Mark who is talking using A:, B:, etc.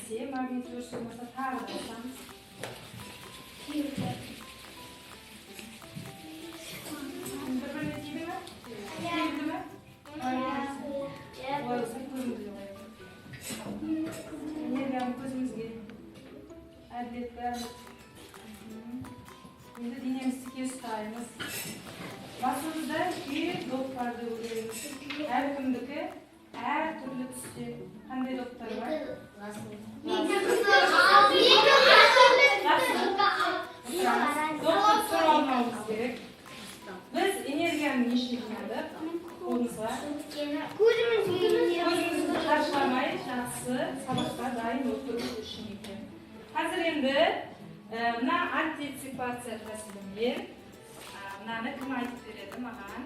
A: Немесе магнит өріс болмаса, тағы да қосамыз. Бір біріне тиді ме? Тиді ме? Олай болса, көзімізге қоямыз энергияны, көзімізге. Әділет, бәріміз. Енді денемізді тіке ұстаймыз. Басымызда үлкен доп барды көреміз. Әркімдікі әртүрлі түсте. Қандай доптар бар? Жақсы. Допты түсіріп алмауымыз керек. Біз энергияны не үшін жинадық қолымызға? Көзімізді шаршамай, жақсы сабаққа дайын отыру үшін екен. Қазір енді мына антиципация тәсілімен мынаны кім айтып береді маған?